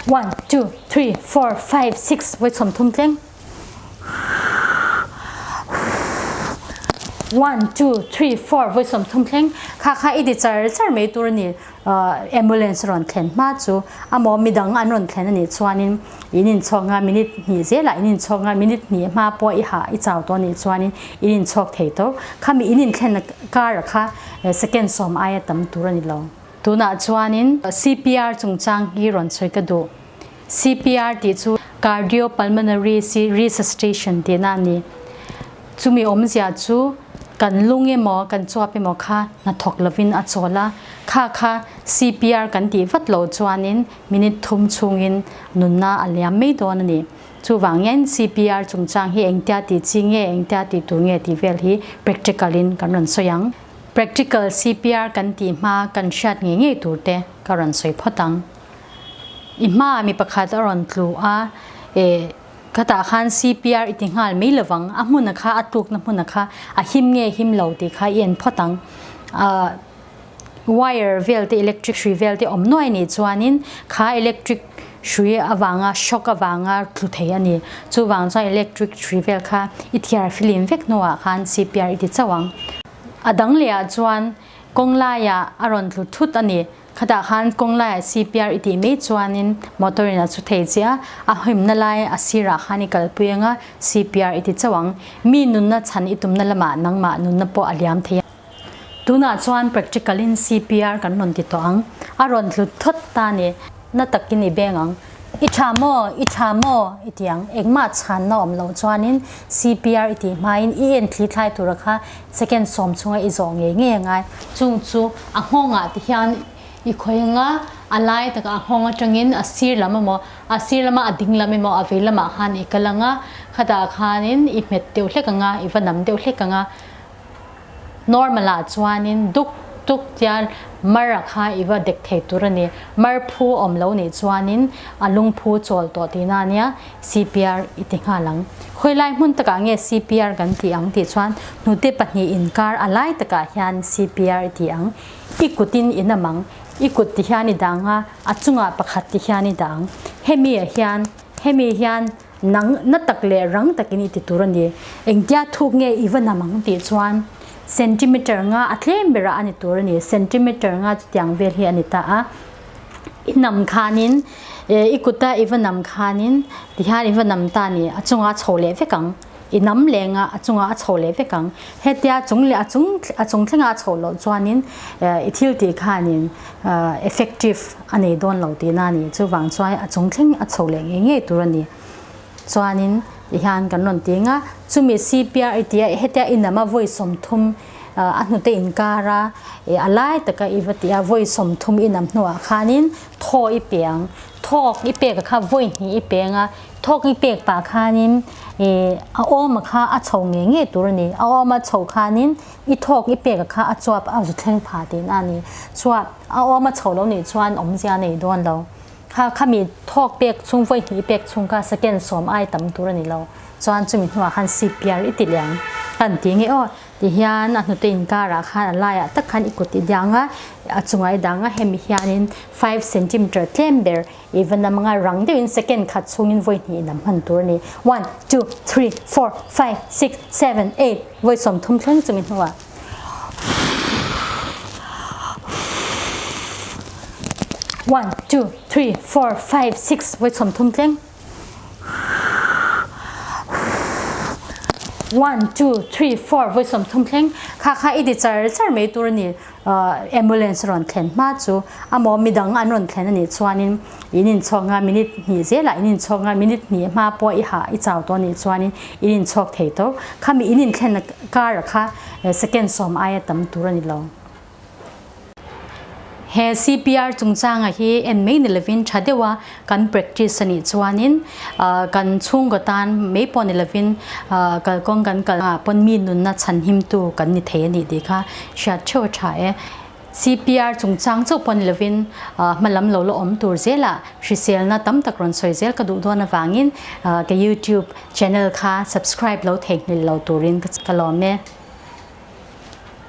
One, two, three, four, five, six voi chhawm thum tleng. One, two, three, four voi 30 thleng kha kha i ti char char mai tur ani ambulance rawn thlen hma chu amaw midang an rawn thlen anih chuanin in inchhawk nga minute hnih zelah in inchhawk nga minute hnih hma pawh i hah i chau tawh anih chuanin in inchhawk thei tawh khami in inthlen kar ah kha second sawm aia tam tur ani lo. Tunah chuanin CPR chungchang hi rawn sawi ka duh. CPR tih chu Cardiopulmonary Resuscitation tihna a ni. Chumi awmzia chu kan lung emaw kan chuap emaw kha hnathawk lovin a chawl a, kha kha CPR kan tih vat loh chuanin minute thum chhungin nunna a liam mai dawn a ni. Chuvangin CPR chungchang hi engtia tih chi nge, engtia tih tur nge tih vel hi practical in kan rawn sawi ang. Practical CPR kan tih hma kan hriat ngei ngei tur te ka rawn sawi phawt ang. I hma mi pakhat a rawn tlu a, e khatah khan CPR i ti nghal mai lovang, a hmun a kha a tlukna hmun a kha a him nge him lo tih kha i en phawt ang. Ah wire vel te electric hrui vel te awm nuai nih chuanin kha electric hrui avanga shock avanga tlu thei a ni. Chuvang chuan electric hrui vel kha i thiar filim vek hnuah khan CPR i ti chauh ang. A dang leh ah chuan kawng laiah a rawn tlu thut a ni. Khatah khan kawng laiah CPR i tih mai chuanin motor in a chu thei che a, a himna lai a sirah khan i kalpui anga CPR i ti chauh ang. Mi nunna chhan i tumna lamah nangmah nunna pawh a liam thei a. Tunah chuan practical in CPR kan rawn ti tawh ang. A rawn hlut thawt ta ni. Na takin i beng ang. I tha maw? I tha maw? I ti ang. Engmah chhanna awm loh chuanin CPR i tih hmain i en thli thlai tura kha second sawm chhunga i zawh ngei ngei angai. Chung chu a nghawngah ti hian i khawi anga a lai takah a nghawng atangin a sir lam emaw a sir lama a ding lam emaw a vei lamah khan i kal anga khatah khanin i hmet deuh hlek anga i va nam deuh hlek anga Normal ah chuanin duk tuk tia mar a kha i va dek thei tur a ni. Mar phu awm lo nih chuanin a lung phu chawl tawh tihna a nia, CPR i ti nghal ang. Khawilai hmun takah nge CPR kan tih ang tih chuan hnute pahnih inkar a lai takah hian CPR i ti ang. I kutin i nam ang. I kut ti hian i dang a, a chungah pakhat ti hian i dang. Hemi ah hian, hemi hian Nang na tak leh rang takin i ti tur a ni. Engtia thuk nge i va nam ang tih chuan centimeter nga a tlem berah a ni tur a ni. Centimeter nga chutiang vel hi a ni ta a. I nam khanin i kuta i va nam khanin tihian i va nam ta a ni. A chungah a chho leh vek ang. I nam lenga a chungah a chho leh vek ang. Hetia chung leh a chung a chung thlengah a chho loh chuanin i thil tih khanin effective a nei dawn lo tihna a ni. Chuvang chuan a chung thleng a chho leh ngei ngei tur a ni. Chuanin tihian kan rawn ti ang a, chumi CPR i tia hetia i nama vawi 30 a hnute inkar a, a lai taka i va ti a, vawi 30 i nam hnuah khanin thaw i pe ang. Thawk i pek a kha vawi hnih i pe ang a, thawk i pek pah khanin a awm a kha a chho ngei ngei tur a ni. A awm a chho khanin I thawk i pek a kha a chuap a zu thleng pha tihna a ni. Chuap a awm a chho lo nih chuan awmzia a nei dawn lo. Kha khami thawk pek chhung vawi hnih i pek chhung kha second sawm ai tam tur a ni lo. Chuan chumi hnuah khan CPR i ti leh ang. Kan ti nge aw ti hian a hnute inkarah khan a laiah tak khan i kut i diang a, a chungah i dang a, hemi hianin five centimeter tlem ber I va nam anga rang deuhin second khat chhungin vawi hnih nam hman tur a ni. One, two, three, four, five, six, seven, eight, vawi 30 thleng chumi hnuah. One, two, three, four, five, six, vawi 30 thleng. One, two, three, four, vawi 30 thleng. Kha kha i ti char char mai tur a ni. Ambulance rawn thlen hma chu amaw midang an rawn thlen anih chuanin in inchhawk nga minute hnih zelah in inchhawk nga minute hnih hma pawh i hah i chau tawh anih chuanin in inchhawk thei tawh khami in inthlen kar ah kha second sawm aia tam tur a ni lo. He CPR chungchanga hi en mai ni lovin tha deuha kan practice anih chuanin kan chhungkaw tan mai pawh ni lovin kalkawng kan kal ah pawn mi nunna chhanhimtu kan ni thei anih tih kha hriat theuh a tha e. CPR chungchang chauh pawh ni lovin hmalam lo la awm tur zelah hriselna tam tak rawn sawi zel ka duh dawn avangin ka YouTube channel kha subscribe lo theihnghilh lo turin ka lawm e.